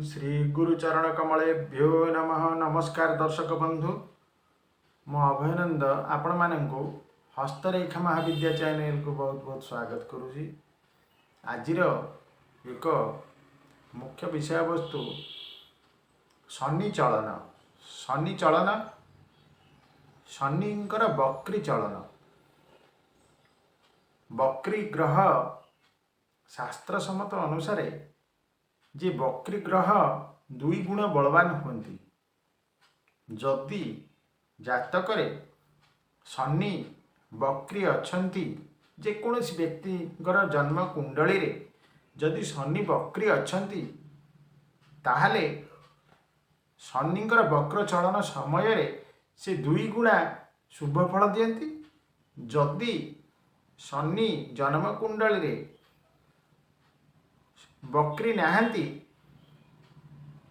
ଶ୍ରୀ ଗୁରୁଚରଣ କମଳେଭ୍ୟୋ ନମଃ। ନମସ୍କାର ଦର୍ଶକ ବନ୍ଧୁ, ମୁଁ ଅଭୟାନନ୍ଦ ଆପଣମାନଙ୍କୁ ହସ୍ତରେଖା ମହାବିଦ୍ୟା ଚ୍ୟାନେଲକୁ ବହୁତ ବହୁତ ସ୍ୱାଗତ କରୁଛି। ଆଜିର ଏକ ମୁଖ୍ୟ ବିଷୟବସ୍ତୁ ଶନି ଚଳନ। ଶନି ଚଳନ, ଶନିଙ୍କର ବକ୍ରି ଚଳନ। ବକ୍ରି ଗ୍ରହ ଶାସ୍ତ୍ର ସମ୍ମତ ଅନୁସାରେ ଯେ ବକ୍ରି ଗ୍ରହ ଦୁଇ ଗୁଣ ବଳବାନ ହୁଅନ୍ତି। ଯଦି ଜାତକରେ ଶନି ବକ୍ରି ଅଛନ୍ତି, ଯେକୌଣସି ବ୍ୟକ୍ତିଙ୍କର ଜନ୍ମ କୁଣ୍ଡଳୀରେ ଯଦି ଶନି ବକ୍ରି ଅଛନ୍ତି, ତାହେଲେ ଶନିଙ୍କର ବକ୍ର ଚଳନ ସମୟରେ ସେ ଦୁଇ ଗୁଣା ଶୁଭ ଫଳ ଦିଅନ୍ତି। ଯଦି ଶନି ଜନ୍ମ କୁଣ୍ଡଳୀରେ ବକ୍ରି ନାହାନ୍ତି,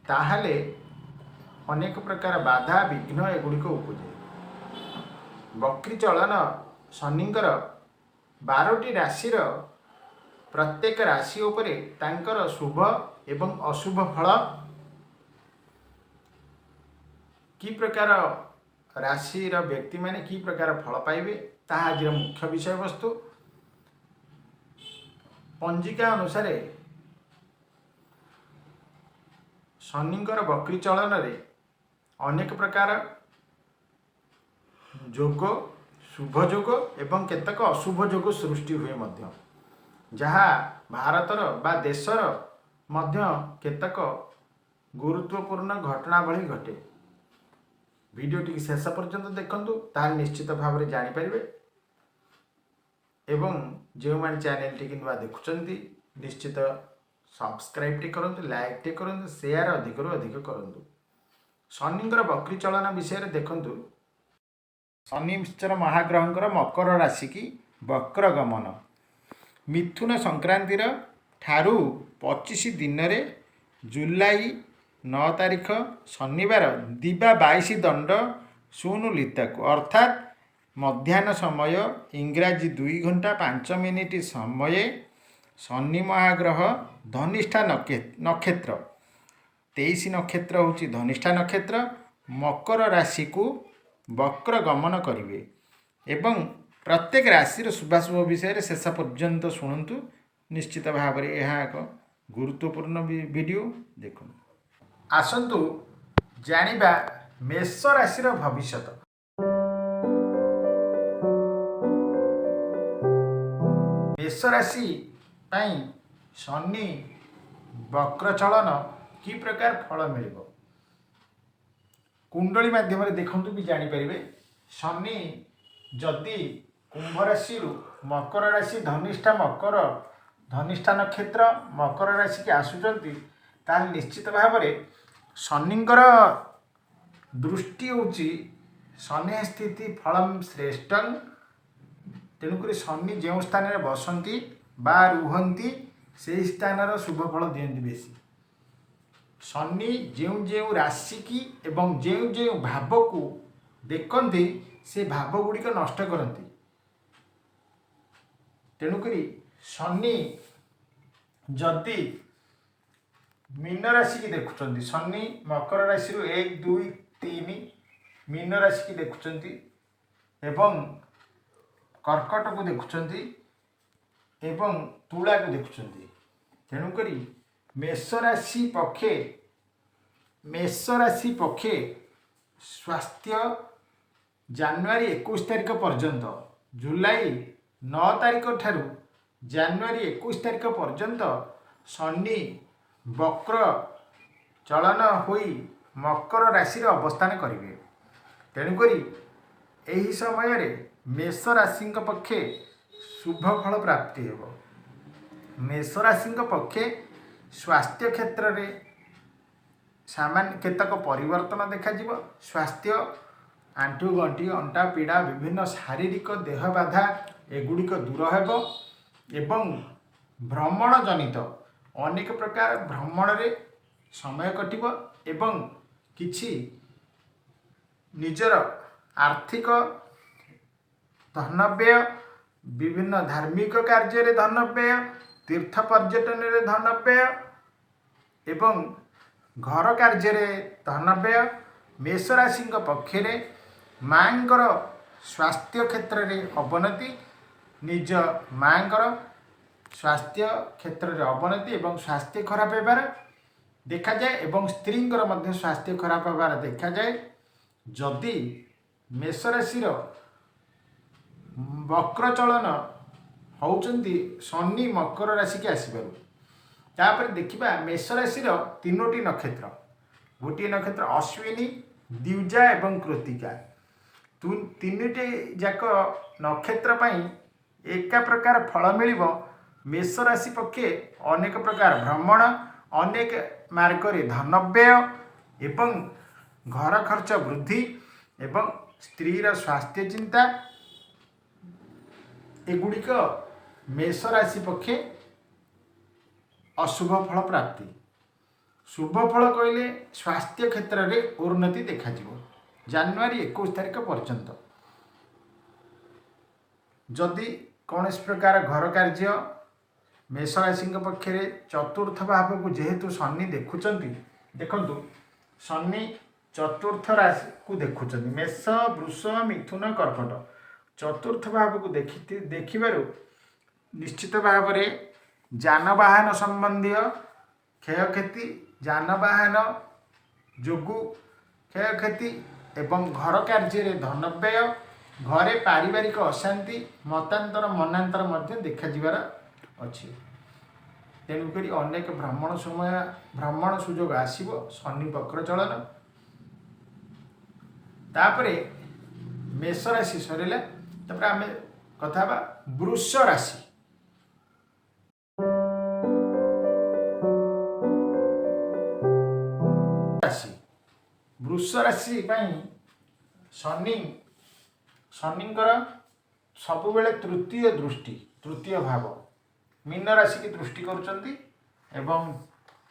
ତାହେଲେ ଅନେକ ପ୍ରକାର ବାଧା ବିଘ୍ନ ଏଗୁଡ଼ିକ ଉପୁଜେ। ବକ୍ରି ଚଳନ ଶନିଙ୍କର 12ଟି ରାଶିର ପ୍ରତ୍ୟେକ ରାଶି ଉପରେ ତାଙ୍କର ଶୁଭ ଏବଂ ଅଶୁଭ ଫଳ କି ପ୍ରକାର, ରାଶିର ବ୍ୟକ୍ତିମାନେ କି ପ୍ରକାର ଫଳ ପାଇବେ, ତାହା ଆଜିର ମୁଖ୍ୟ ବିଷୟବସ୍ତୁ। ପଞ୍ଜିକା ଅନୁସାରେ ଶନିଙ୍କର ବକ୍ରି ଚଳନରେ ଅନେକ ପ୍ରକାର ଯୋଗ, ଶୁଭ ଯୋଗ ଏବଂ କେତେକ ଅଶୁଭ ଯୋଗ ସୃଷ୍ଟି ହୁଏ ମଧ୍ୟ, ଯାହା ଭାରତର ବା ଦେଶର ମଧ୍ୟ କେତେକ ଗୁରୁତ୍ୱପୂର୍ଣ୍ଣ ଘଟଣା ଭଳି ଘଟେ। ଭିଡ଼ିଓଟିକି ଶେଷ ପର୍ଯ୍ୟନ୍ତ ଦେଖନ୍ତୁ, ତାହେଲେ ନିଶ୍ଚିତ ଭାବରେ ଜାଣିପାରିବେ। ଏବଂ ଯେଉଁମାନେ ଚ୍ୟାନେଲଟିକି ନୂଆ ଦେଖୁଛନ୍ତି, ନିଶ୍ଚିତ ସବସ୍କ୍ରାଇବଟି କରନ୍ତୁ, ଲାଇକ୍ଟି କରନ୍ତୁ, ସେୟାର ଅଧିକରୁ ଅଧିକ କରନ୍ତୁ। ଶନିଙ୍କର ବକ୍ରି ଚଳନ ବିଷୟରେ ଦେଖନ୍ତୁ। ଶନିଶ୍ଚର ମହାଗ୍ରହଙ୍କର ମକର ରାଶିକି ବକ୍ର ଗମନ ମିଥୁନ ସଂକ୍ରାନ୍ତିର ଠାରୁ 25 ଦିନରେ ଜୁଲାଇ 9 ତାରିଖ ଶନିବାର ଦିବା 22 ଦଣ୍ଡ 0 ଲିତାକୁ, ଅର୍ଥାତ୍ ମଧ୍ୟାହ୍ନ ସମୟ ଇଂରାଜୀ 2 ଘଣ୍ଟା 5 ମିନିଟ୍ ସମୟେ ଶନି ମହାଗ୍ରହ ଧନିଷ୍ଠା ନକ୍ଷତ୍ର, 23 ନକ୍ଷତ୍ର ହେଉଛି ଧନିଷ୍ଠା ନକ୍ଷତ୍ର, ମକର ରାଶିକୁ ବକ୍ର ଗମନ କରିବେ। ଏବଂ ପ୍ରତ୍ୟେକ ରାଶିର ଶୁଭାଶୁଭ ବିଷୟରେ ଶେଷ ପର୍ଯ୍ୟନ୍ତ ଶୁଣନ୍ତୁ। ନିଶ୍ଚିତ ଭାବରେ ଏହା ଏକ ଗୁରୁତ୍ୱପୂର୍ଣ୍ଣ ଭିଡ଼ିଓ। ଦେଖନ୍ତୁ, ଆସନ୍ତୁ ଜାଣିବା ମେଷ ରାଶିର ଭବିଷ୍ୟତ। ମେଷ ରାଶି ପାଇଁ ଶନି ବକ୍ର ଚଳନ କି ପ୍ରକାର ଫଳ ମିଳିବ, କୁଣ୍ଡଳୀ ମାଧ୍ୟମରେ ଦେଖନ୍ତୁ ବି ଜାଣିପାରିବେ। ଶନି ଯଦି କୁମ୍ଭ ରାଶିରୁ ମକର ରାଶି ଧନିଷ୍ଠା ମକର, ଧନିଷ୍ଠା ନକ୍ଷତ୍ର ମକର ରାଶିକି ଆସୁଛନ୍ତି, ତାହେଲେ ନିଶ୍ଚିତ ଭାବରେ ଶନିଙ୍କର ଦୃଷ୍ଟି ହେଉଛି ଶନି ସ୍ଥିତି ଫଳମ୍ ଶ୍ରେଷ୍ଠଂ। ତେଣୁକରି ଶନି ଯେଉଁ ସ୍ଥାନରେ ବସନ୍ତି ବା ରୁହନ୍ତି, ସେହି ସ୍ଥାନର ଶୁଭ ଫଳ ଦିଅନ୍ତି ବେଶୀ। ଶନି ଯେଉଁ ଯେଉଁ ରାଶିକି ଏବଂ ଯେଉଁ ଯେଉଁ ଭାବକୁ ଦେଖନ୍ତି, ସେ ଭାବ ଗୁଡ଼ିକ ନଷ୍ଟ କରନ୍ତି। ତେଣୁକରି ଶନି ଯଦି ମୀନ ରାଶିକି ଦେଖୁଛନ୍ତି, ଶନି ମକର ରାଶିରୁ 1, 2, 3 ମୀନ ରାଶିକି ଦେଖୁଛନ୍ତି ଏବଂ କର୍କଟକୁ ଦେଖୁଛନ୍ତି ଏବଂ ତୁଳାକୁ ଦେଖୁଛନ୍ତି, ତେଣୁକରି ମେଷ ରାଶି ପକ୍ଷେ ସ୍ୱାସ୍ଥ୍ୟ ଜାନୁଆରୀ 21 ତାରିଖ ପର୍ଯ୍ୟନ୍ତ, ଜୁଲାଇ 9 ତାରିଖ ଠାରୁ ଜାନୁଆରୀ 21 ତାରିଖ ପର୍ଯ୍ୟନ୍ତ ଶନି ବକ୍ର ଚଳନ ହୋଇ ମକର ରାଶିରେ ଅବସ୍ଥାନ କରିବେ। ତେଣୁକରି ଏହି ସମୟରେ ମେଷ ରାଶିଙ୍କ ପକ୍ଷେ ଶୁଭ ଫଳ ପ୍ରାପ୍ତି ହେବ। ମେଷ ରାଶିଙ୍କ ପକ୍ଷେ ସ୍ୱାସ୍ଥ୍ୟ କ୍ଷେତ୍ରରେ ସାମାନ୍ୟ କେତେକ ପରିବର୍ତ୍ତନ ଦେଖାଯିବ। ସ୍ୱାସ୍ଥ୍ୟ, ଆଣ୍ଠୁ ଗଣ୍ଠି, ଅଣ୍ଟା ପୀଡ଼ା, ବିଭିନ୍ନ ଶାରୀରିକ ଦେହ ବାଧା ଏଗୁଡ଼ିକ ଦୂର ହେବ ଏବଂ ଭ୍ରମଣ ଜନିତ ଅନେକ ପ୍ରକାର ଭ୍ରମଣରେ ସମୟ କଟିବ ଏବଂ କିଛି ନିଜର ଆର୍ଥିକ ଧନବ୍ୟୟ, ବିଭିନ୍ନ ଧାର୍ମିକ କାର୍ଯ୍ୟରେ ଧନବ୍ୟୟ, ତୀର୍ଥ ପର୍ଯ୍ୟଟନରେ ଧନବ୍ୟୟ ଏବଂ ଘର କାର୍ଯ୍ୟରେ ଧନବ୍ୟୟ। ମେଷରାଶିଙ୍କ ପକ୍ଷରେ ମାଙ୍କର ସ୍ୱାସ୍ଥ୍ୟ କ୍ଷେତ୍ରରେ ଅବନତି, ନିଜ ମାଙ୍କର ସ୍ୱାସ୍ଥ୍ୟ କ୍ଷେତ୍ରରେ ଅବନତି ଏବଂ ସ୍ୱାସ୍ଥ୍ୟ ଖରାପ ହେବାର ଦେଖାଯାଏ ଏବଂ ସ୍ତ୍ରୀଙ୍କର ମଧ୍ୟ ସ୍ୱାସ୍ଥ୍ୟ ଖରାପ ହେବାର ଦେଖାଯାଏ। ଯଦି ମେଷରାଶିର ବକ୍ରଚଳନ ହେଉଛନ୍ତି ଶନି ମକର ରାଶିକି ଆସିବାରୁ। ତାପରେ ଦେଖିବା ମେଷରାଶିର ତିନୋଟି ନକ୍ଷତ୍ର। ଗୋଟିଏ ନକ୍ଷତ୍ର ଅଶ୍ୱିନୀ, ଦ୍ୱିଜା ଏବଂ କୃତିକା। ତିନିଟି ଯାକ ନକ୍ଷତ୍ର ପାଇଁ ଏକା ପ୍ରକାର ଫଳ ମିଳିବ। ମେଷ ରାଶି ପକ୍ଷେ ଅନେକ ପ୍ରକାର ଭ୍ରମଣ, ଅନେକ ମାର୍ଗରେ ଧନବ୍ୟୟ ଏବଂ ଘର ଖର୍ଚ୍ଚ ବୃଦ୍ଧି ଏବଂ ସ୍ତ୍ରୀର ସ୍ୱାସ୍ଥ୍ୟ ଚିନ୍ତା, ଏଗୁଡ଼ିକ ମେଷ ରାଶି ପକ୍ଷେ ଅଶୁଭ ଫଳ ପ୍ରାପ୍ତି। ଶୁଭ ଫଳ କହିଲେ ସ୍ୱାସ୍ଥ୍ୟ କ୍ଷେତ୍ରରେ ଉନ୍ନତି ଦେଖାଯିବ ଜାନୁଆରୀ 21 ତାରିଖ ପର୍ଯ୍ୟନ୍ତ। ଯଦି କୌଣସି ପ୍ରକାର ଘର କାର୍ଯ୍ୟ ମେଷରାଶିଙ୍କ ପକ୍ଷରେ ଚତୁର୍ଥ ଭାବକୁ ଯେହେତୁ ଶନି ଦେଖୁଛନ୍ତି, ଦେଖନ୍ତୁ ଶନି ଚତୁର୍ଥ ରାଶିକୁ ଦେଖୁଛନ୍ତି, ମେଷ, ବୃଷ, ମିଥୁନ, କର୍କଟ, ଚତୁର୍ଥ ଭାବକୁ ଦେଖିବାରୁ ନିଶ୍ଚିତ ଭାବରେ ଯାନବାହନ ସମ୍ବନ୍ଧୀୟ କ୍ଷୟକ୍ଷତି, ଯାନବାହନ ଯୋଗୁଁ କ୍ଷୟକ୍ଷତି ଏବଂ ଘର କାର୍ଯ୍ୟରେ ଧନବ୍ୟୟ, ଘରେ ପାରିବାରିକ ଅଶାନ୍ତି, ମତାନ୍ତର ମନାନ୍ତର ମଧ୍ୟ ଦେଖାଯିବାର ଅଛି। ତେଣୁକରି ଅନେକ ଭ୍ରମଣ ସମୟ, ଭ୍ରମଣ ସୁଯୋଗ ଆସିବ ଶନି ବକ୍ର ଚଳନ। ତାପରେ ମେଷ ରାଶି ସରିଲା। ତାପରେ ଆମେ କଥା ହେବା ବୃଷ ରାଶି। ବୃଷ ରାଶି ପାଇଁ ଶନିଙ୍କର ସବୁବେଳେ ତୃତୀୟ ଦୃଷ୍ଟି, ତୃତୀୟ ଭାବ ମୀନ ରାଶିକି ଦୃଷ୍ଟି କରୁଛନ୍ତି ଏବଂ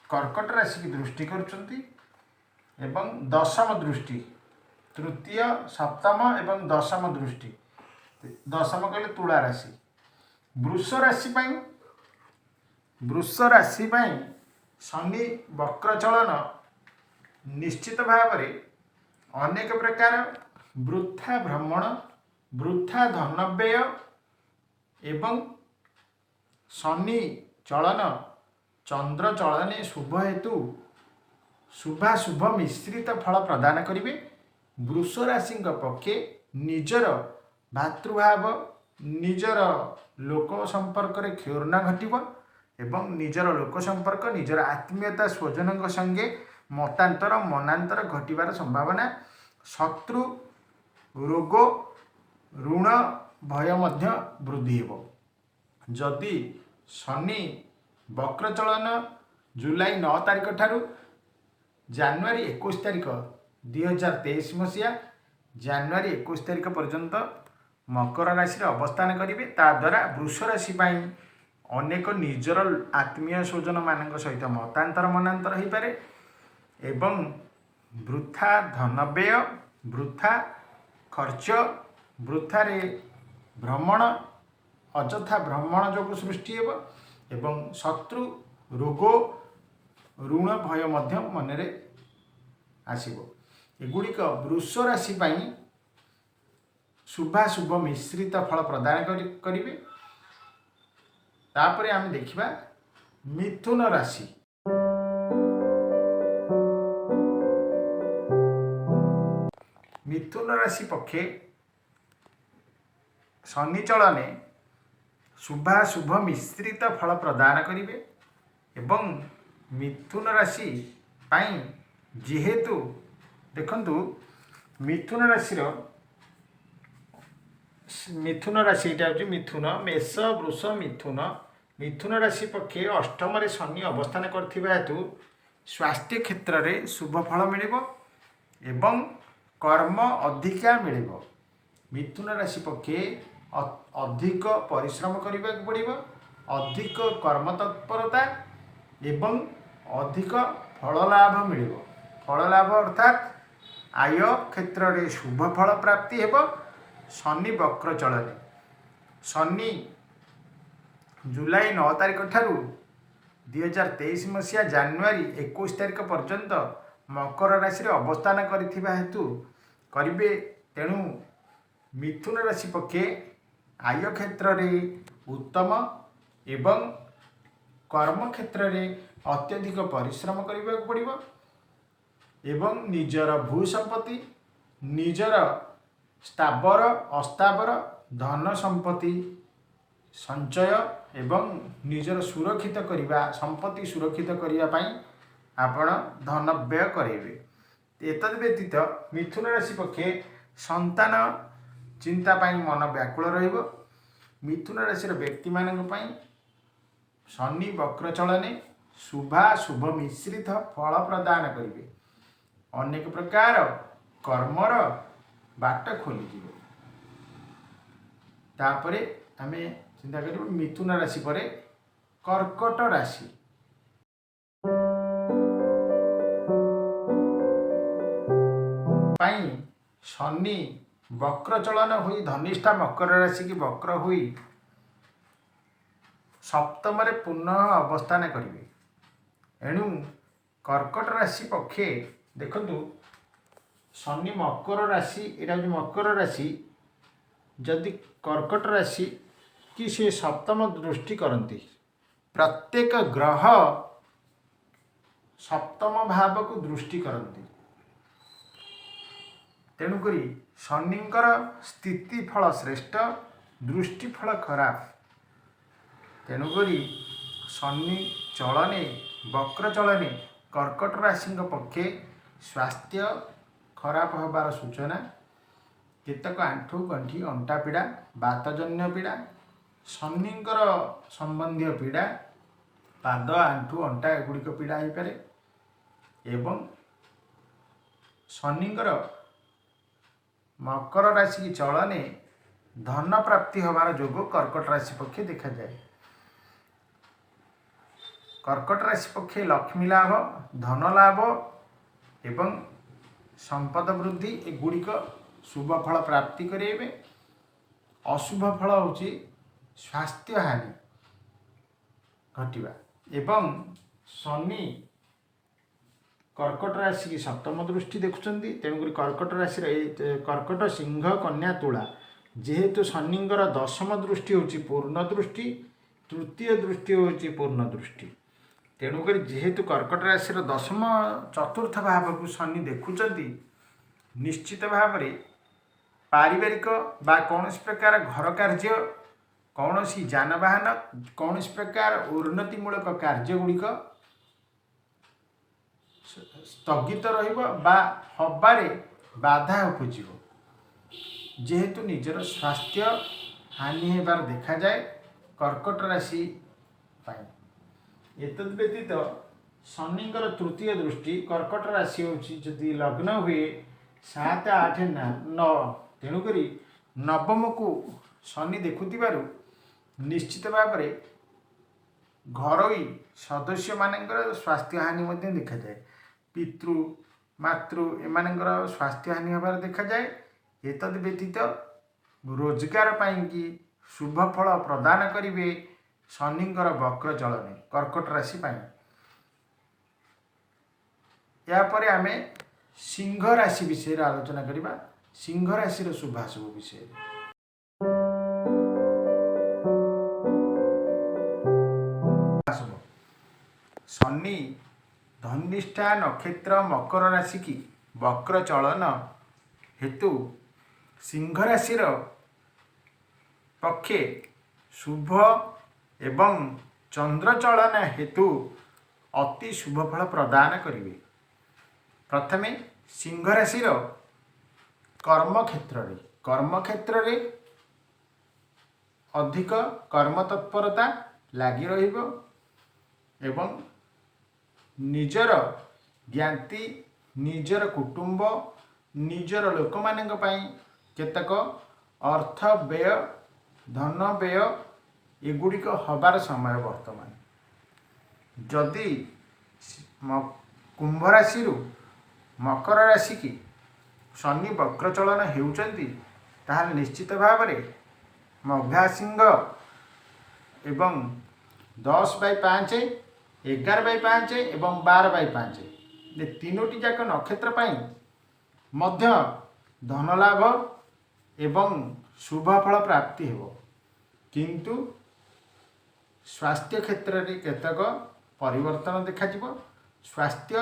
କର୍କଟ ରାଶିକି ଦୃଷ୍ଟି କରୁଛନ୍ତି ଏବଂ ଦଶମ ଦୃଷ୍ଟି, ତୃତୀୟ, ସପ୍ତମ ଏବଂ ଦଶମ ଦୃଷ୍ଟି। ଦଶମ କହିଲେ ତୁଳା ରାଶି। ବୃଷ ରାଶି ପାଇଁ ଶନି ବକ୍ରଚଳନ ନିଶ୍ଚିତ ଭାବରେ ଅନେକ ପ୍ରକାର ବୃଥା ଭ୍ରମଣ, ବୃଥା ଧନବ୍ୟୟ ଏବଂ ଶନି ଚଳନ ଚନ୍ଦ୍ର ଚଳନେ ଶୁଭ ହେତୁ ଶୁଭାଶୁଭ ମିଶ୍ରିତ ଫଳ ପ୍ରଦାନ କରିବେ। ବୃଷ ରାଶିଙ୍କ ପକ୍ଷେ ନିଜର ଭାତୃଭାବ, ନିଜର ଲୋକ ସମ୍ପର୍କରେ କ୍ଷୁର୍ଣ୍ଣ ଘଟିବ ଏବଂ ନିଜର ଲୋକ ସମ୍ପର୍କ, ନିଜର ଆତ୍ମୀୟତା ସ୍ୱଜନଙ୍କ ସଙ୍ଗେ ମତାନ୍ତର ମନାନ୍ତର ଘଟିବାର ସମ୍ଭାବନା, ଶତ୍ରୁ, ରୋଗ, ଋଣ ଭୟ ମଧ୍ୟ ବୃଦ୍ଧି ହେବ। ଯଦି ଶନି ବକ୍ରଚଳନ ଜୁଲାଇ 9 ତାରିଖ ଠାରୁ ଜାନୁଆରୀ 21 ତାରିଖ, 2023 ମସିହା ଜାନୁଆରୀ 21 ତାରିଖ ପର୍ଯ୍ୟନ୍ତ ମକର ରାଶିରେ ଅବସ୍ଥାନ କରିବେ, ତାଦ୍ୱାରା ବୃଷ ରାଶି ପାଇଁ ଅନେକ ନିଜର ଆତ୍ମୀୟ ସ୍ୱଜନମାନଙ୍କ ସହିତ ମତାନ୍ତର ମନାନ୍ତର ହୋଇପାରେ ଏବଂ ବୃଥା ଧନବ୍ୟୟ, ବୃଥା ଖର୍ଚ୍ଚ, ବୃଥାରେ ଭ୍ରମଣ, ଅଯଥା ଭ୍ରମଣ ଯୋଗୁଁ ସୃଷ୍ଟି ହେବ ଏବଂ ଶତ୍ରୁ, ରୋଗ, ଋଣ ଭୟ ମଧ୍ୟ ମନରେ ଆସିବ। ଏଗୁଡ଼ିକ ବୃଷ ରାଶି ପାଇଁ ଶୁଭାଶୁଭ ମିଶ୍ରିତ ଫଳ ପ୍ରଦାନ କରିବେ। ତାପରେ ଆମେ ଦେଖିବା ମିଥୁନ ରାଶି। ମିଥୁନ ରାଶି ପକ୍ଷେ ଶନି ଚଳନେ ଶୁଭାଶୁଭ ମିଶ୍ରିତ ଫଳ ପ୍ରଦାନ କରିବେ ଏବଂ ମିଥୁନ ରାଶି ପାଇଁ ଯେହେତୁ ଦେଖନ୍ତୁ ମିଥୁନ ରାଶି, ଏଇଟା ହେଉଛି ମିଥୁନ, ମେଷ, ବୃଷ, ମିଥୁନ। ମିଥୁନ ରାଶି ପକ୍ଷେ ଅଷ୍ଟମରେ ଶନି ଅବସ୍ଥାନ କରିଥିବା ହେତୁ ସ୍ୱାସ୍ଥ୍ୟ କ୍ଷେତ୍ରରେ ଶୁଭ ଫଳ ମିଳିବ ଏବଂ କର୍ମ ଅଧିକା ମିଳିବ। ମିଥୁନ ରାଶି ପକ୍ଷେ ଅଧିକ ପରିଶ୍ରମ କରିବାକୁ ପଡ଼ିବ, ଅଧିକ କର୍ମ ତତ୍ପରତା ଏବଂ ଅଧିକ ଫଳଲାଭ ମିଳିବ। ଫଳଲାଭ ଅର୍ଥାତ୍ ଆୟ କ୍ଷେତ୍ରରେ ଶୁଭ ଫଳ ପ୍ରାପ୍ତି ହେବ ଶନି ବକ୍ର ଚଳରେ। ଶନି ଜୁଲାଇ 9 ତାରିଖ ଠାରୁ 2023 ମସିହା ଜାନୁଆରୀ 21 ତାରିଖ ପର୍ଯ୍ୟନ୍ତ ମକର ରାଶିରେ ଅବସ୍ଥାନ କରିଥିବା ହେତୁ କରିବେ। ତେଣୁ ମିଥୁନ ରାଶି ପକ୍ଷେ ଆୟ କ୍ଷେତ୍ରରେ ଉତ୍ତମ ଏବଂ କର୍ମକ୍ଷେତ୍ରରେ ଅତ୍ୟଧିକ ପରିଶ୍ରମ କରିବାକୁ ପଡ଼ିବ ଏବଂ ନିଜର ଭୂ ସମ୍ପତ୍ତି, ନିଜର ସ୍ଥାବର ଅସ୍ଥାବର ଧନ ସମ୍ପତ୍ତି ସଞ୍ଚୟ ଏବଂ ନିଜର ସୁରକ୍ଷିତ କରିବା, ସମ୍ପତ୍ତି ସୁରକ୍ଷିତ କରିବା ପାଇଁ ଆପଣ ଧନ ବ୍ୟୟ କରାଇବେ। ଏତଦ୍ ବ୍ୟତୀତ ମିଥୁନ ରାଶି ପକ୍ଷେ ସନ୍ତାନ ଚିନ୍ତା ପାଇଁ ମନ ବ୍ୟାକୁଳ ରହିବ। ମିଥୁନ ରାଶିର ବ୍ୟକ୍ତିମାନଙ୍କ ପାଇଁ ଶନି ବକ୍ରଚଳନେ ଶୁଭାଶୁଭ ମିଶ୍ରିତ ଫଳ ପ୍ରଦାନ କରିବେ। ଅନେକ ପ୍ରକାର କର୍ମର ବାଟ ଖୋଲିଯିବ। ତାପରେ ଆମେ ଚିନ୍ତା କରିବୁ ମିଥୁନ ରାଶି ପରେ କର୍କଟ ରାଶି ପାଇଁ ଶନି ବକ୍ରଚଳନ ହୋଇ ଧନିଷ୍ଠା ମକର ରାଶିକି ବକ୍ର ହୋଇ ସପ୍ତମରେ ପୁନଃ ଅବସ୍ଥାନ କରିବେ। ଏଣୁ କର୍କଟ ରାଶି ପକ୍ଷେ ଦେଖନ୍ତୁ, ଶନି ମକର ରାଶି, ଏଇଟା ହେଉଛି ମକର ରାଶି। ଯଦି କର୍କଟ ରାଶି କି ସେ ସପ୍ତମ ଦୃଷ୍ଟି କରନ୍ତି, ପ୍ରତ୍ୟେକ ଗ୍ରହ ସପ୍ତମ ଭାବକୁ ଦୃଷ୍ଟି କରନ୍ତି। ତେଣୁକରି ଶନିଙ୍କର ସ୍ଥିତି ଫଳ ଶ୍ରେଷ୍ଠ, ଦୃଷ୍ଟି ଫଳ ଖରାପ। ତେଣୁକରି ଶନି ଚଳନେ, ବକ୍ର ଚଳନେ କର୍କଟ ରାଶିଙ୍କ ପକ୍ଷେ ସ୍ୱାସ୍ଥ୍ୟ ଖରାପ ହେବାର ସୂଚନା। କେତେକ ଆଣ୍ଠୁ ଗଣ୍ଠି ଅଣ୍ଟା ପୀଡ଼ା, ବାତଜନ୍ୟ ପୀଡ଼ା, ଶନିଙ୍କର ସମ୍ବନ୍ଧୀୟ ପୀଡ଼ା, ପାଦ, ଆଣ୍ଠୁ, ଅଣ୍ଟା ଏଗୁଡ଼ିକ ପୀଡ଼ା ହେଇପାରେ ଏବଂ ଶନିଙ୍କର ମକର ରାଶିକି ଚଳନେ ଧନ ପ୍ରାପ୍ତି ହେବାର ଯୋଗ କର୍କଟ ରାଶି ପକ୍ଷେ ଦେଖାଯାଏ। କର୍କଟ ରାଶି ପକ୍ଷେ ଲକ୍ଷ୍ମୀ ଲାଭ, ଧନ ଲାଭ ଏବଂ ସମ୍ପଦ ବୃଦ୍ଧି ଏଗୁଡ଼ିକ ଶୁଭ ଫଳ ପ୍ରାପ୍ତି କରାଇବେ। ଅଶୁଭ ଫଳ ହେଉଛି ସ୍ୱାସ୍ଥ୍ୟ ହାନି ଘଟିବା ଏବଂ ଶନି କର୍କଟ ରାଶିକି ସପ୍ତମ ଦୃଷ୍ଟି ଦେଖୁଛନ୍ତି। ତେଣୁକରି କର୍କଟ ରାଶିର ଏଇ କର୍କଟ, ସିଂହ, କନ୍ୟା, ତୁଳା, ଯେହେତୁ ଶନିଙ୍କର ଦଶମ ଦୃଷ୍ଟି ହେଉଛି ପୂର୍ଣ୍ଣ ଦୃଷ୍ଟି, ତୃତୀୟ ଦୃଷ୍ଟି ହେଉଛି ପୂର୍ଣ୍ଣ ଦୃଷ୍ଟି। ତେଣୁକରି ଯେହେତୁ କର୍କଟ ରାଶିର ଦଶମ ଚତୁର୍ଥ ଭାବକୁ ଶନି ଦେଖୁଛନ୍ତି, ନିଶ୍ଚିତ ଭାବରେ ପାରିବାରିକ ବା କୌଣସି ପ୍ରକାର ଘର କାର୍ଯ୍ୟ, କୌଣସି ଯାନବାହନ, କୌଣସି ପ୍ରକାର ଉନ୍ନତିମୂଳକ କାର୍ଯ୍ୟ ଗୁଡ଼ିକ ସ୍ଥଗିତ ରହିବ ବା ହବାରେ ବାଧା ଉପୁଜିବ। ଯେହେତୁ ନିଜର ସ୍ୱାସ୍ଥ୍ୟ ହାନି ହେବାର ଦେଖାଯାଏ କର୍କଟ ରାଶି ପାଇଁ। ଏତଦ୍ ବ୍ୟତୀତ ଶନିଙ୍କର ତୃତୀୟ ଦୃଷ୍ଟି କର୍କଟ ରାଶି ହେଉଛି, ଯଦି ଲଗ୍ନ ହୁଏ 7, 8, 9, ତେଣୁକରି ନବମକୁ ଶନି ଦେଖୁଥିବାରୁ ନିଶ୍ଚିତ ଭାବରେ ଘରୋଇ ସଦସ୍ୟମାନଙ୍କର ସ୍ୱାସ୍ଥ୍ୟ ହାନି ମଧ୍ୟ ଦେଖାଯାଏ। ପିତୃ, ମାତୃ ଏମାନଙ୍କର ସ୍ୱାସ୍ଥ୍ୟ ହାନି ହେବାର ଦେଖାଯାଏ। ଏତଦ୍ ବ୍ୟତୀତ ରୋଜଗାର ପାଇଁକି ଶୁଭ ଫଳ ପ୍ରଦାନ କରିବେ ଶନିଙ୍କର ବକ୍ର ଚଳନେ କର୍କଟ ରାଶି ପାଇଁ। ଏହାପରେ ଆମେ ସିଂହ ରାଶି ବିଷୟରେ ଆଲୋଚନା କରିବା, ସିଂହ ରାଶିର ଶୁଭାଶୁଭ ବିଷୟରେ। ଶୁଭାଶୁଭ ଶନି ଧନିଷ୍ଠା ନକ୍ଷତ୍ର ମକର ରାଶିକି ବକ୍ର ଚଳନ ହେତୁ ସିଂହ ରାଶିର ପକ୍ଷେ ଶୁଭ ଏବଂ ଚନ୍ଦ୍ର ଚଳନ ହେତୁ ଅତି ଶୁଭ ଫଳ ପ୍ରଦାନ କରିବେ। ପ୍ରଥମେ ସିଂହ ରାଶିର କର୍ମକ୍ଷେତ୍ରରେ ଅଧିକ କର୍ମ ତତ୍ପରତା ଲାଗି ରହିବ ଏବଂ ନିଜର ଜ୍ଞାତି, ନିଜର କୁଟୁମ୍ବ, ନିଜର ଲୋକମାନଙ୍କ ପାଇଁ କେତେକ ଅର୍ଥ ବ୍ୟୟ, ଧନ ବ୍ୟୟ ଏଗୁଡ଼ିକ ହେବାର ସମୟ ବର୍ତ୍ତମାନ। ଯଦି କୁମ୍ଭ ରାଶିରୁ ମକର ରାଶିକି ଶନି ବକ୍ରଚଳନ ହେଉଛନ୍ତି, ତାହେଲେ ନିଶ୍ଚିତ ଭାବରେ ମଘା ସିଂହ ଏବଂ 10/5 11/5 ଏବଂ 12/5, ଏ ତିନୋଟି ଯାକ ନକ୍ଷତ୍ର ପାଇଁ ମଧ୍ୟ ଧନଲାଭ ଏବଂ ଶୁଭଫଳ ପ୍ରାପ୍ତି ହେବ। କିନ୍ତୁ ସ୍ୱାସ୍ଥ୍ୟ କ୍ଷେତ୍ରରେ କେତେକ ପରିବର୍ତ୍ତନ ଦେଖାଯିବ। ସ୍ୱାସ୍ଥ୍ୟ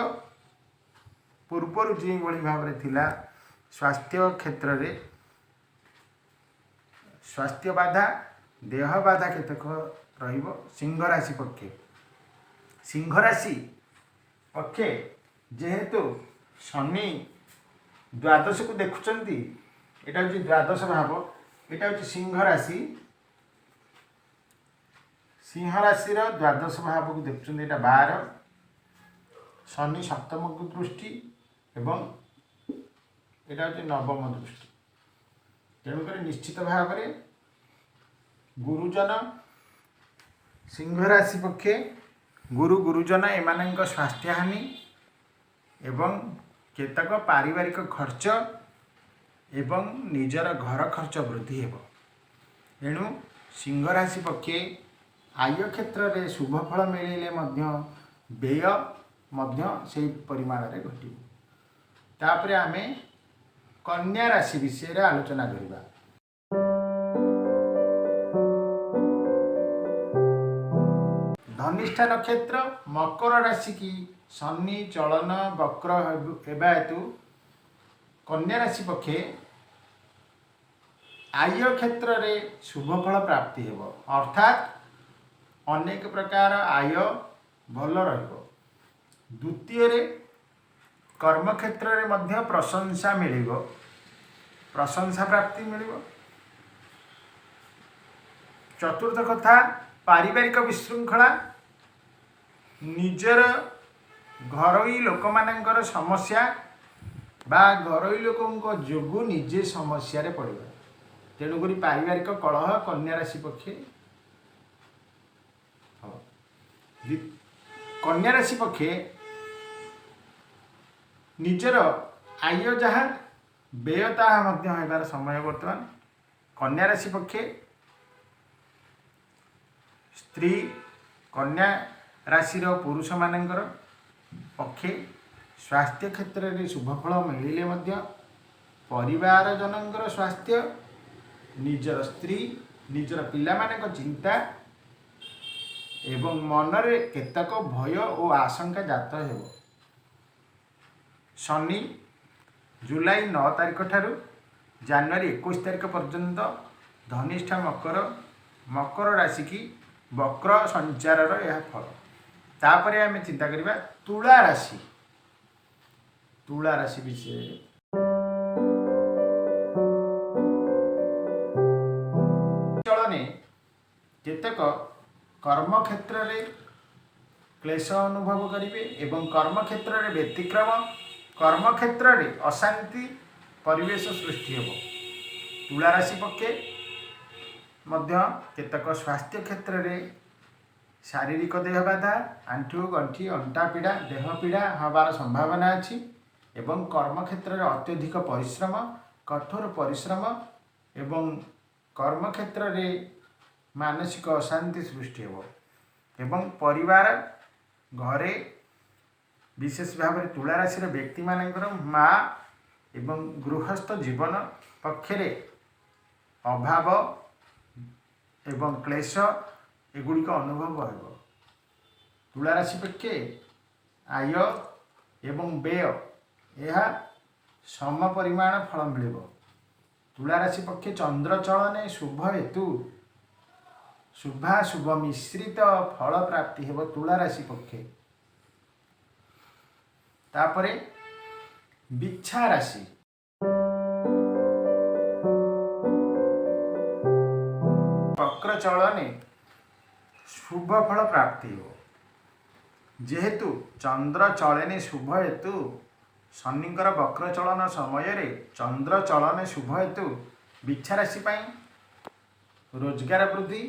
ପୂର୍ବରୁ ଯେଉଁଭଳି ଭାବରେ ଥିଲା, ସ୍ୱାସ୍ଥ୍ୟ କ୍ଷେତ୍ରରେ ସ୍ୱାସ୍ଥ୍ୟ ବାଧା, ଦେହ ବାଧା କେତେକ ରହିବ ସିଂହ ରାଶି ପକ୍ଷେ। ସିଂହ ରାଶି ପକ୍ଷେ ଯେହେତୁ ଶନି ଦ୍ୱାଦଶକୁ ଦେଖୁଛନ୍ତି, ଏଇଟା ହେଉଛି ଦ୍ୱାଦଶ ଭାବ, ଏଇଟା ହେଉଛି ସିଂହ ରାଶି। ସିଂହ ରାଶିର ଦ୍ୱାଦଶ ଭାବକୁ ଦେଖୁଛନ୍ତି, ଏଇଟା 12। ଶନି ସପ୍ତମକୁ ଦୃଷ୍ଟି ଏବଂ ଏଇଟା ହେଉଛି ନବମ ଦୃଷ୍ଟି। ତେଣୁକରି ନିଶ୍ଚିତ ଭାବରେ ଗୁରୁଜନ, ସିଂହ ରାଶି ପକ୍ଷେ ଗୁରୁ, ଗୁରୁଜନ ଏମାନଙ୍କ ସ୍ୱାସ୍ଥ୍ୟହାନି ଏବଂ କେତେକ ପାରିବାରିକ ଖର୍ଚ୍ଚ ଏବଂ ନିଜର ଘର ଖର୍ଚ୍ଚ ବୃଦ୍ଧି ହେବ। ଏଣୁ ସିଂହ ରାଶି ପକ୍ଷେ ଆୟ କ୍ଷେତ୍ରରେ ଶୁଭ ଫଳ ମିଳିଲେ ମଧ୍ୟ ବ୍ୟୟ ମଧ୍ୟ ସେଇ ପରିମାଣରେ ଘଟିବ। ତାପରେ ଆମେ କନ୍ୟା ରାଶି ବିଷୟରେ ଆଲୋଚନା କରିବା। ଧନିଷ୍ଠା ନକ୍ଷତ୍ର ମକର ରାଶିକି ଶନି ଚଳନ ବକ୍ର ହେବା ହେତୁ କନ୍ୟା ରାଶି ପକ୍ଷେ ଆୟ କ୍ଷେତ୍ରରେ ଶୁଭଫଳ ପ୍ରାପ୍ତି ହେବ, ଅର୍ଥାତ୍ ଅନେକ ପ୍ରକାର ଆୟ ଭଲ ରହିବ। ଦ୍ୱିତୀୟରେ କର୍ମକ୍ଷେତ୍ରରେ ମଧ୍ୟ ପ୍ରଶଂସା ମିଳିବ, ପ୍ରଶଂସା ପ୍ରାପ୍ତି ମିଳିବ। ଚତୁର୍ଥ କଥା, ପାରିବାରିକ ବିଶୃଙ୍ଖଳା, ନିଜର ଘରୋଇ ଲୋକମାନଙ୍କର ସମସ୍ୟା ବା ଘରୋଇ ଲୋକଙ୍କ ଯୋଗୁଁ ନିଜେ ସମସ୍ୟାରେ ପଡ଼ିବା। ତେଣୁକରି ପାରିବାରିକ କଳହ କନ୍ୟା ରାଶି ପକ୍ଷେ ହେବ। କନ୍ୟା ରାଶି ପକ୍ଷେ ନିଜର ଆୟ ଯାହା, ବ୍ୟୟ ତାହା ମଧ୍ୟ ହେବାର ସମୟ ବର୍ତ୍ତମାନ। କନ୍ୟା ରାଶି ପକ୍ଷେ ସ୍ତ୍ରୀ, କନ୍ୟା ରାଶିର ପୁରୁଷମାନଙ୍କର ପକ୍ଷେ ସ୍ୱାସ୍ଥ୍ୟ କ୍ଷେତ୍ରରେ ଶୁଭଫଳ ମିଳିଲେ ମଧ୍ୟ ପରିବାରଜନଙ୍କର ସ୍ୱାସ୍ଥ୍ୟ, ନିଜର ସ୍ତ୍ରୀ, ନିଜର ପିଲାମାନଙ୍କ ଚିନ୍ତା ଏବଂ ମନରେ କେତେକ ଭୟ ଓ ଆଶଙ୍କା ଜାତ ହେବ। ଶନି ଜୁଲାଇ 9 ତାରିଖ ଠାରୁ ଜାନୁଆରୀ 21 ତାରିଖ ପର୍ଯ୍ୟନ୍ତ ଧନିଷ୍ଠା ମକର ରାଶିକି ବକ୍ର ସଞ୍ଚାରର ଏହା ଫଳ। ତାପରେ ଆମେ ଚିନ୍ତା କରିବା ତୁଳା ରାଶି। ତୁଳା ରାଶି ବିଷୟରେ ଚଳନେ କେତେକ କର୍ମକ୍ଷେତ୍ରରେ କ୍ଲେଶ ଅନୁଭବ କରିବେ ଏବଂ କର୍ମକ୍ଷେତ୍ରରେ ବ୍ୟତିକ୍ରମ, କର୍ମକ୍ଷେତ୍ରରେ ଅଶାନ୍ତି ପରିବେଶ ସୃଷ୍ଟି ହେବ। ତୁଳା ରାଶି ପକ୍ଷେ ମଧ୍ୟ କେତେକ ସ୍ୱାସ୍ଥ୍ୟ କ୍ଷେତ୍ରରେ ଶାରୀରିକ ଦେହ ବାଧା, ଆଣ୍ଠୁ ଗଣ୍ଠି, ଅଣ୍ଟା ପୀଡ଼ା, ଦେହ ପୀଡ଼ା ହେବାର ସମ୍ଭାବନା ଅଛି ଏବଂ କର୍ମକ୍ଷେତ୍ରରେ ଅତ୍ୟଧିକ ପରିଶ୍ରମ, କଠୋର ପରିଶ୍ରମ ଏବଂ କର୍ମକ୍ଷେତ୍ରରେ ମାନସିକ ଅଶାନ୍ତି ସୃଷ୍ଟି ହେବ ଏବଂ ପରିବାର ଘରେ ବିଶେଷ ଭାବରେ ତୁଳା ରାଶିର ବ୍ୟକ୍ତିମାନଙ୍କର ମା ଏବଂ ଗୃହସ୍ଥ ଜୀବନ ପକ୍ଷରେ ଅଭାବ ଏବଂ କ୍ଲେଶ ଏଗୁଡ଼ିକ ଅନୁଭବ ହେବ। ତୁଳା ରାଶି ପକ୍ଷେ ଆୟ ଏବଂ ବ୍ୟୟ ଏହା ସମ ପରିମାଣ ଫଳ ମିଳିବ। ତୁଳା ରାଶି ପକ୍ଷେ ଚନ୍ଦ୍ର ଚଳନେ ଶୁଭ ହେତୁ ଶୁଭାଶୁଭ ମିଶ୍ରିତ ଫଳ ପ୍ରାପ୍ତି ହେବ ତୁଳା ରାଶି ପକ୍ଷେ। ତାପରେ ବିଛା ରାଶି। ବକ୍ର ଚଳନେ ଶୁଭ ଫଳ ପ୍ରାପ୍ତି ହେବ। ଯେହେତୁ ଚନ୍ଦ୍ର ଚଳନେ ଶୁଭ ହେତୁ, ଶନିଙ୍କର ବକ୍ର ଚଳନ ସମୟରେ ଚନ୍ଦ୍ର ଚଳନେ ଶୁଭ ହେତୁ ବିଛା ରାଶି ପାଇଁ ରୋଜଗାର ବୃଦ୍ଧି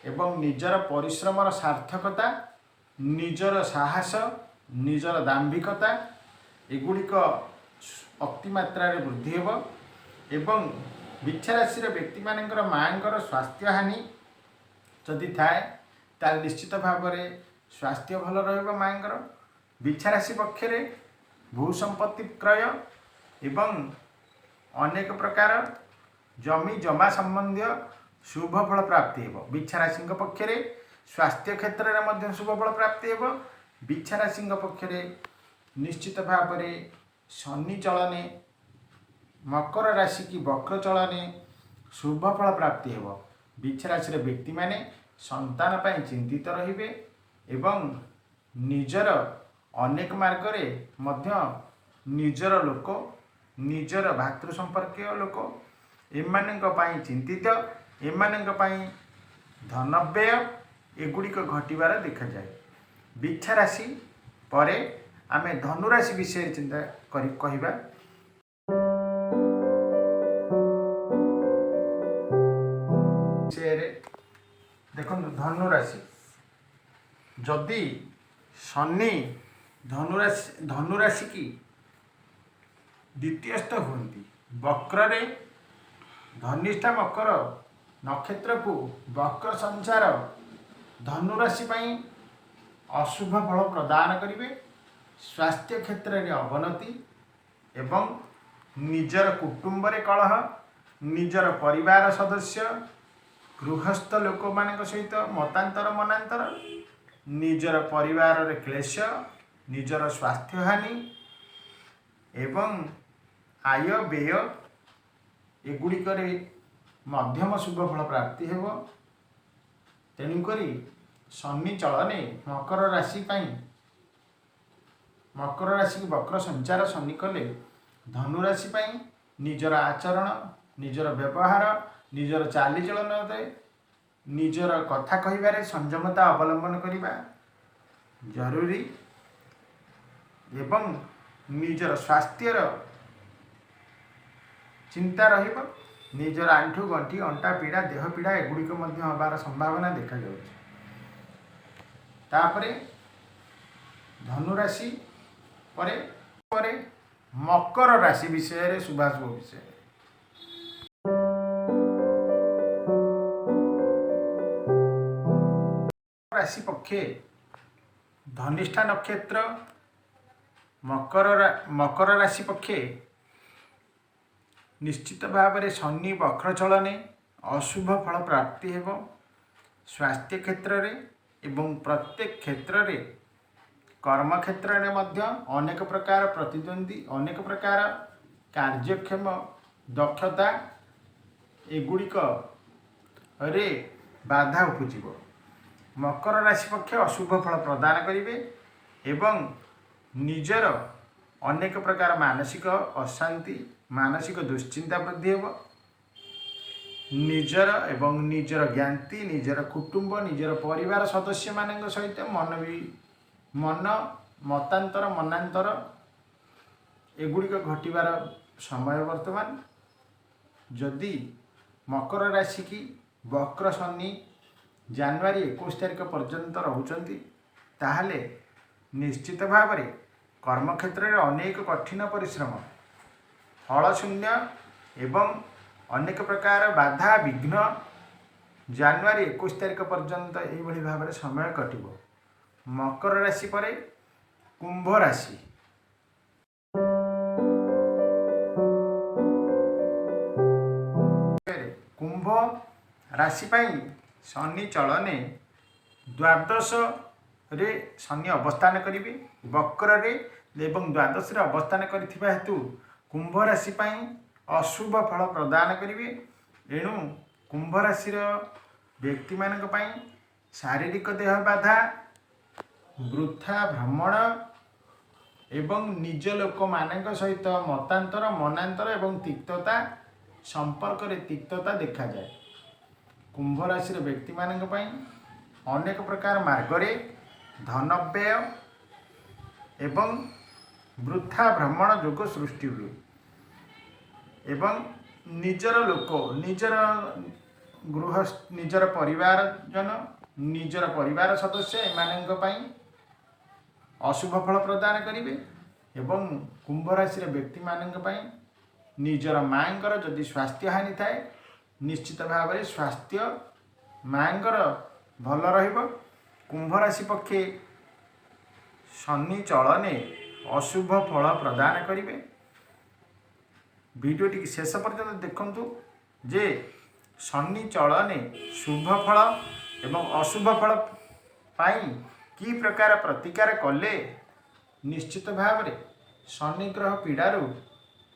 ଏବଂ ନିଜର ପରିଶ୍ରମର ସାର୍ଥକତା, ନିଜର ସାହସ, ନିଜର ଦାମ୍ଭିକତା ଏଗୁଡ଼ିକ ଅତିମାତ୍ରାରେ ବୃଦ୍ଧି ହେବ ଏବଂ ବିଛା ରାଶିର ବ୍ୟକ୍ତିମାନଙ୍କର ମାଆଙ୍କର ସ୍ୱାସ୍ଥ୍ୟହାନି ଯଦି ଥାଏ, ତାହେଲେ ନିଶ୍ଚିତ ଭାବରେ ସ୍ୱାସ୍ଥ୍ୟ ଭଲ ରହିବ ମାଆଙ୍କର। ବିଛା ରାଶି ପକ୍ଷରେ ଭୂ ସମ୍ପତ୍ତି କ୍ରୟ ଏବଂ ଅନେକ ପ୍ରକାର ଜମି ଜମା ସମ୍ବନ୍ଧୀୟ ଶୁଭ ଫଳ ପ୍ରାପ୍ତି ହେବ। ବିଛା ରାଶିଙ୍କ ପକ୍ଷରେ ସ୍ୱାସ୍ଥ୍ୟ କ୍ଷେତ୍ରରେ ମଧ୍ୟ ଶୁଭ ଫଳ ପ୍ରାପ୍ତି ହେବ। ବିଛା ରାଶିଙ୍କ ପକ୍ଷରେ ନିଶ୍ଚିତ ଭାବରେ ଶନି ଚଳନେ ମକର ରାଶି କି ବକ୍ର ଚଳନେ ଶୁଭ ଫଳ ପ୍ରାପ୍ତି ହେବ। ବିଛା ରାଶିର ବ୍ୟକ୍ତିମାନେ ସନ୍ତାନ ପାଇଁ ଚିନ୍ତିତ ରହିବେ ଏବଂ ନିଜର ଅନେକ ମାର୍ଗରେ ମଧ୍ୟ ନିଜର ଲୋକ, ନିଜର ଭାତୃ ସମ୍ପର୍କୀୟ ଲୋକ ଏମାନଙ୍କ ପାଇଁ ଚିନ୍ତିତ, ଏମାନଙ୍କ ପାଇଁ ଧନବ୍ୟୟ ଏଗୁଡ଼ିକ ଘଟିବାର ଦେଖାଯାଏ। ବିଛା ରାଶି ପରେ ଆମେ ଧନୁରାଶି ବିଷୟରେ ଚିନ୍ତା କରି କହିବା। ବିଷୟରେ ଦେଖନ୍ତୁ, ଧନୁରାଶି ଯଦି ଶନି ଧନୁରାଶି କି ଦ୍ୱିତୀୟସ୍ଥ ହୁଅନ୍ତି, ବକ୍ରରେ ଧନିଷ୍ଠା ମକର ନକ୍ଷତ୍ରକୁ ବକ୍ର ସଞ୍ଚାର ଧନୁରାଶି ପାଇଁ ଅଶୁଭ ଫଳ ପ୍ରଦାନ କରିବେ। ସ୍ୱାସ୍ଥ୍ୟ କ୍ଷେତ୍ରରେ ଅବନତି ଏବଂ ନିଜର କୁଟୁମ୍ବରେ କଳହ, ନିଜର ପରିବାର ସଦସ୍ୟ, ଗୃହସ୍ଥ ଲୋକମାନଙ୍କ ସହିତ ମତାନ୍ତର ମନାନ୍ତର, ନିଜର ପରିବାରରେ କ୍ଲେଶ, ନିଜର ସ୍ୱାସ୍ଥ୍ୟହାନି ଏବଂ ଆୟ ବ୍ୟୟ ଏଗୁଡ଼ିକରେ ମଧ୍ୟମ ଶୁଭ ଫଳ ପ୍ରାପ୍ତି ହେବ। ତେଣୁକରି ଶନି ଚଳନେ ମକର ରାଶି ପାଇଁ, ମକର ରାଶିକୁ ବକ୍ର ସଞ୍ଚାର ଶନି କଲେ ଧନୁରାଶି ପାଇଁ ନିଜର ଆଚରଣ, ନିଜର ବ୍ୟବହାର, ନିଜର ଚାଲିଚଳନରେ, ନିଜର କଥା କହିବାରେ ସଂଯମତା ଅବଲମ୍ବନ କରିବା ଜରୁରୀ ଏବଂ ନିଜର ସ୍ୱାସ୍ଥ୍ୟର ଚିନ୍ତା ରହିବ। ନିଜର ଆଣ୍ଠୁ ଗଣ୍ଠି, ଅଣ୍ଟା ପୀଡ଼ା, ଦେହ ପୀଡ଼ା ଏଗୁଡ଼ିକ ମଧ୍ୟ ହେବାର ସମ୍ଭାବନା ଦେଖାଯାଉଛି। ତାପରେ ଧନୁରାଶି ପରେ ପରେ ମକର ରାଶି ବିଷୟରେ, ଶୁଭାଶୁଭ ବିଷୟରେ। ରାଶି ପକ୍ଷେ ଧନିଷ୍ଠା ନକ୍ଷତ୍ର ମକର ରାଶି ପକ୍ଷେ ନିଶ୍ଚିତ ଭାବରେ ଶନି ବକ୍ର ଚଳନେ ଅଶୁଭ ଫଳ ପ୍ରାପ୍ତି ହେବ। ସ୍ୱାସ୍ଥ୍ୟ କ୍ଷେତ୍ରରେ ଏବଂ ପ୍ରତ୍ୟେକ କ୍ଷେତ୍ରରେ, କର୍ମକ୍ଷେତ୍ରରେ ମଧ୍ୟ ଅନେକ ପ୍ରକାର ପ୍ରତିଦ୍ୱନ୍ଦ୍ୱୀ, ଅନେକ ପ୍ରକାର କାର୍ଯ୍ୟକ୍ଷମ ଦକ୍ଷତା ଏଗୁଡ଼ିକରେ ବାଧା ଉପୁଜିବ। ମକର ରାଶି ପକ୍ଷ ଅଶୁଭ ଫଳ ପ୍ରଦାନ କରିବେ ଏବଂ ନିଜର ଅନେକ ପ୍ରକାର ମାନସିକ ଅଶାନ୍ତି, ମାନସିକ ଦୁଶ୍ଚିନ୍ତା ବୃଦ୍ଧି ହେବ। ନିଜର ଏବଂ ନିଜର ଜ୍ଞାତି, ନିଜର କୁଟୁମ୍ବ, ନିଜର ପରିବାର ସଦସ୍ୟମାନଙ୍କ ସହିତ ମନ ବି ମନ ମତାନ୍ତର ମନାନ୍ତର ଏଗୁଡ଼ିକ ଘଟିବାର ସମୟ ବର୍ତ୍ତମାନ। ଯଦି ମକର ରାଶିକି ବକ୍ର ଶନି ଜାନୁଆରୀ 21 ତାରିଖ ପର୍ଯ୍ୟନ୍ତ ରହୁଛନ୍ତି, ତାହେଲେ ନିଶ୍ଚିତ ଭାବରେ କର୍ମକ୍ଷେତ୍ରରେ ଅନେକ କଠିନ ପରିଶ୍ରମ, ଫଳଶୂନ୍ୟ ଏବଂ ଅନେକ ପ୍ରକାର ବାଧା ବିଘ୍ନ ଜାନୁଆରୀ 21 ତାରିଖ ପର୍ଯ୍ୟନ୍ତ ଏଇଭଳି ଭାବରେ ସମୟ କଟିବ। ମକର ରାଶି ପରେ କୁମ୍ଭ ରାଶି। କୁମ୍ଭ ରାଶି ପାଇଁ ଶନି ଚଳନେ ଦ୍ୱାଦଶରେ ଶନି ଅବସ୍ଥାନ କରିବେ ବକ୍ରରେ ଏବଂ ଦ୍ୱାଦଶରେ ଅବସ୍ଥାନ କରିଥିବା ହେତୁ କୁମ୍ଭ ରାଶି ପାଇଁ ଅଶୁଭ ଫଳ ପ୍ରଦାନ କରିବେ। ଏଣୁ କୁମ୍ଭ ରାଶିର ବ୍ୟକ୍ତିମାନଙ୍କ ପାଇଁ ଶାରୀରିକ ଦେହ ବାଧା, ବୃଥା ଭ୍ରମଣ ଏବଂ ନିଜ ଲୋକମାନଙ୍କ ସହିତ ମତାନ୍ତର ମନାନ୍ତର ଏବଂ ତିକ୍ତତା, ସମ୍ପର୍କରେ ତିକ୍ତତା ଦେଖାଯାଏ। କୁମ୍ଭ ରାଶିର ବ୍ୟକ୍ତିମାନଙ୍କ ପାଇଁ ଅନେକ ପ୍ରକାର ମାର୍ଗରେ ଧନବ୍ୟୟ ଏବଂ ବୃଥା ଭ୍ରମଣ ଯୋଗ ସୃଷ୍ଟି ହୁଏ ଏବଂ ନିଜର ଲୋକ, ନିଜର ଗୃହ, ନିଜର ପରିବାରଜନ, ନିଜର ପରିବାର ସଦସ୍ୟ ଏମାନଙ୍କ ପାଇଁ ଅଶୁଭ ଫଳ ପ୍ରଦାନ କରିବେ। ଏବଂ କୁମ୍ଭ ରାଶିର ବ୍ୟକ୍ତିମାନଙ୍କ ପାଇଁ ନିଜର ମାଆଙ୍କର ଯଦି ସ୍ୱାସ୍ଥ୍ୟ ହାନି ଥାଏ, ନିଶ୍ଚିତ ଭାବରେ ସ୍ୱାସ୍ଥ୍ୟ ମାଆଙ୍କର ଭଲ ରହିବ। କୁମ୍ଭ ରାଶି ପକ୍ଷେ ଶନି ଚଳନେ ଅଶୁଭ ଫଳ ପ୍ରଦାନ କରିବେ। ଭିଡ଼ିଓଟିକି ଶେଷ ପର୍ଯ୍ୟନ୍ତ ଦେଖନ୍ତୁ ଯେ ଶନି ଚଳନେ ଶୁଭ ଫଳ ଏବଂ ଅଶୁଭ ଫଳ ପାଇଁ କି ପ୍ରକାର ପ୍ରତିକାର କଲେ ନିଶ୍ଚିତ ଭାବରେ ଶନି ଗ୍ରହ ପୀଡ଼ାରୁ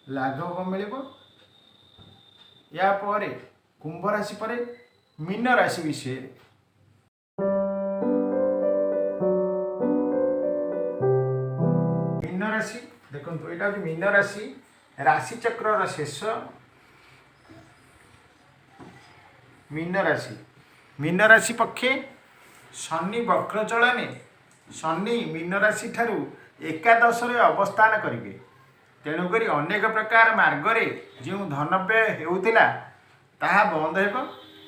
ଲାଘବ ମିଳିବ। ଏହାପରେ କୁମ୍ଭ ରାଶି ପରେ ମୀନ ରାଶି ବିଷୟରେ। ମୀନ ରାଶି ଦେଖନ୍ତୁ, ଏଇଟା ହେଉଛି ମୀନ ରାଶି, ରାଶି ଚକ୍ରର ଶେଷ ମୀନ ରାଶି। ମୀନ ରାଶି ପକ୍ଷେ ଶନି ବକ୍ର ଚଳନେ ଶନି ମୀନ ରାଶି ଠାରୁ ଏକାଦଶରେ ଅବସ୍ଥାନ କରିବେ। ତେଣୁକରି ଅନେକ ପ୍ରକାର ମାର୍ଗରେ ଯେଉଁ ଧନବ୍ୟୟ ହେଉଥିଲା, ତାହା ବନ୍ଦ ହେବ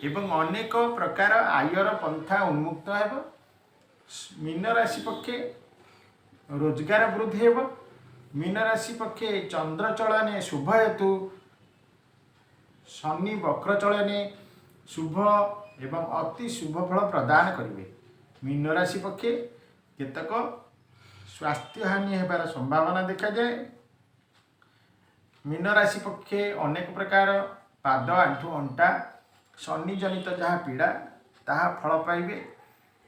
ଏବଂ ଅନେକ ପ୍ରକାର ଆୟର ପନ୍ଥା ଉନ୍ମୁକ୍ତ ହେବ। ମୀନ ରାଶି ପକ୍ଷେ ରୋଜଗାର ବୃଦ୍ଧି ହେବ। ମୀନ ରାଶି ପକ୍ଷେ ଚନ୍ଦ୍ର ଚଳନେ ଶୁଭ ହେତୁ ଶନି ବକ୍ର ଚଳନେ ଶୁଭ ଏବଂ ଅତି ଶୁଭ ଫଳ ପ୍ରଦାନ କରିବେ। ମୀନ ରାଶି ପକ୍ଷେ କେତେକ ସ୍ୱାସ୍ଥ୍ୟହାନି ହେବାର ସମ୍ଭାବନା ଦେଖାଯାଏ। ମୀନ ରାଶି ପକ୍ଷେ ଅନେକ ପ୍ରକାର ପାଦ, ଆଣ୍ଠୁ, ଅଣ୍ଟା ଶନି ଜନିତ ଯାହା ପୀଡ଼ା, ତାହା ଫଳ ପାଇବେ।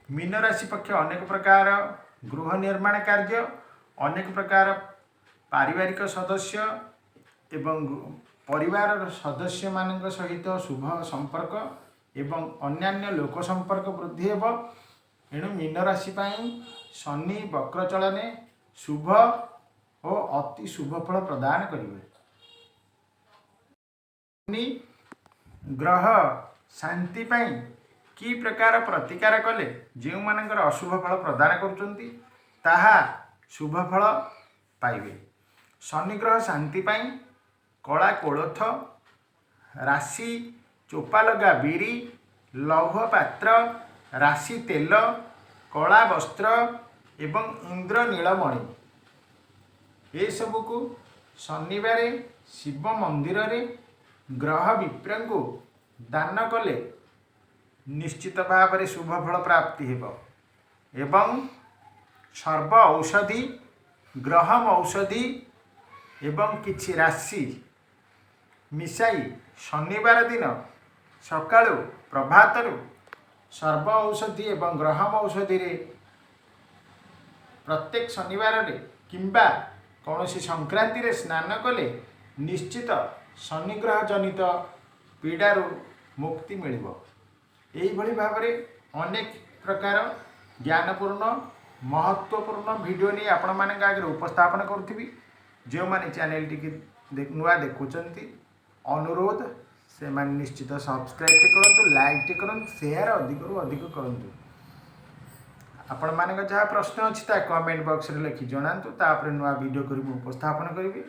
ମୀନ ରାଶି ପକ୍ଷେ ଅନେକ ପ୍ରକାର ଗୃହ ନିର୍ମାଣ କାର୍ଯ୍ୟ, ଅନେକ ପ୍ରକାର ପାରିବାରିକ ସଦସ୍ୟ ଏବଂ ପରିବାରର ସଦସ୍ୟମାନଙ୍କ ସହିତ ଶୁଭ ସମ୍ପର୍କ ଏବଂ ଅନ୍ୟାନ୍ୟ ଲୋକ ସମ୍ପର୍କ ବୃଦ୍ଧି ହେବ। ଏଣୁ ମୀନ ରାଶି ପାଇଁ ଶନି ବକ୍ର ଚଳନେ ଶୁଭ ଓ ଅତି ଶୁଭ ଫଳ ପ୍ରଦାନ କରିବେ। ଶନି ଗ୍ରହ ଶାନ୍ତି ପାଇଁ କି ପ୍ରକାର ପ୍ରତିକାର କଲେ ଯେଉଁମାନଙ୍କର ଅଶୁଭ ଫଳ ପ୍ରଦାନ କରୁଛନ୍ତି, ତାହା ଶୁଭ ଫଳ ପାଇବେ? ଶନି ଗ୍ରହ ଶାନ୍ତି ପାଇଁ କଳା କୋଳଥ, ରାଶି ଚୋପା ଲଗା ବିରି, ଲୌହ ପାତ୍ର, ରାଶି ତେଲ, କଳା ବସ୍ତ୍ର ଏବଂ ଇନ୍ଦ୍ର ନୀଳମଣି ଏସବୁକୁ ଶନିବାରେ ଶିବ ମନ୍ଦିରରେ ଗ୍ରହ ବିପ୍ରଙ୍କୁ ଦାନ କଲେ ନିଶ୍ଚିତ ଭାବରେ ଶୁଭ ଫଳ ପ୍ରାପ୍ତି ହେବ। ଏବଂ ସର୍ବ ଔଷଧି, ଗ୍ରହମ ଔଷଧି ଏବଂ କିଛି ରାଶି ମିଶାଇ ଶନିବାର ଦିନ ସକାଳୁ ପ୍ରଭାତରୁ ସର୍ବ ଔଷଧି ଏବଂ ଗ୍ରହମ ଔଷଧିରେ ପ୍ରତ୍ୟେକ ଶନିବାରରେ କିମ୍ବା କୌଣସି ସଂକ୍ରାନ୍ତିରେ ସ୍ନାନ କଲେ ନିଶ୍ଚିତ ଶନିଗ୍ରହ ଜନିତ ପୀଡ଼ାରୁ ମୁକ୍ତି ମିଳିବ। ଏଇଭଳି ଭାବରେ ଅନେକ ପ୍ରକାର ଜ୍ଞାନପୂର୍ଣ୍ଣ, ମହତ୍ତ୍ୱପୂର୍ଣ୍ଣ ଭିଡ଼ିଓ ନେଇ ଆପଣମାନଙ୍କ ଆଗରେ ଉପସ୍ଥାପନ କରୁଥିବି। ଯେଉଁମାନେ ଚ୍ୟାନେଲଟିକି ନୂଆ ଦେଖୁଛନ୍ତି, ଅନୁରୋଧ, ସେମାନେ ନିଶ୍ଚିତ ସବସ୍କ୍ରାଇବ୍ କରନ୍ତୁ, ଲାଇକ୍ କରନ୍ତୁ, ସେୟାର ଅଧିକରୁ ଅଧିକ କରନ୍ତୁ। ଆପଣମାନଙ୍କ ଯାହା ପ୍ରଶ୍ନ ଅଛି, ତାହା କମେଣ୍ଟ ବକ୍ସରେ ଲେଖି ଜଣାନ୍ତୁ। ତାପରେ ନୂଆ ଭିଡ଼ିଓ କରି ମୁଁ ଉପସ୍ଥାପନ କରିବି।